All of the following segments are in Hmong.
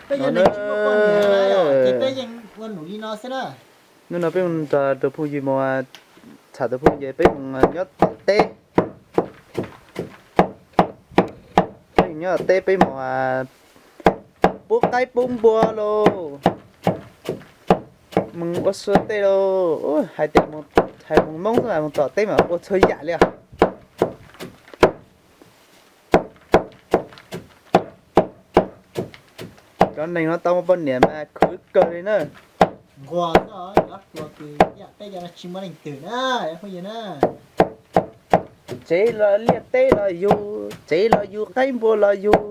Peb yog neeg tsis muaj poj niam na, ces peb yeej ua num li no xwb na. Hnub no peb mus nrog tus phooj ywg mus, tham tus phooj ywg peb mus nyob tom teb. Peb nyob tom teb peb mus pub qaib pub npua lauj, mus ua sua tej lauj. Hais tias hais mus Hmoob xwb mas mus tom teb mas ua txhua yam li os. Cov neeg no tau muaj poj niam mas khwv kawg li na. Nquag xwb os, cov hluas kws yam peb cov no tsis muaj leej twg na, phooj ywg na. Tsev los liaj teb los yug, tsev los yug, qaib npua los yug.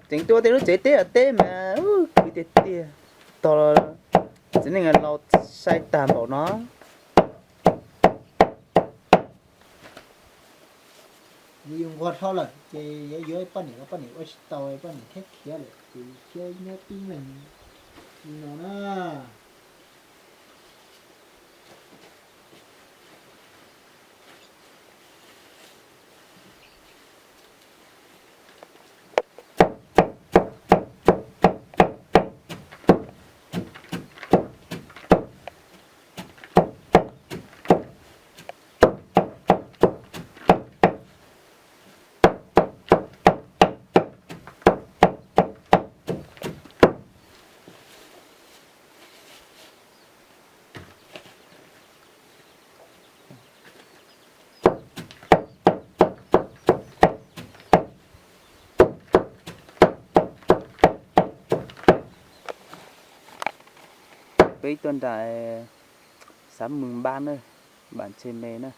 Tseem tuaj tej lub tsev teb los teb mas khwv tiag tiag. Tog txiv neej laus sai tag npaum no. Yus yus nquag dhau lawm ces yuav yuav poj niam los poj niam ua tsis tau, poj niam thiab khiav lawm ces thiab nyob tib leeg li no na. Peb tuaj nram xav mus npab na, npab ntshe me na.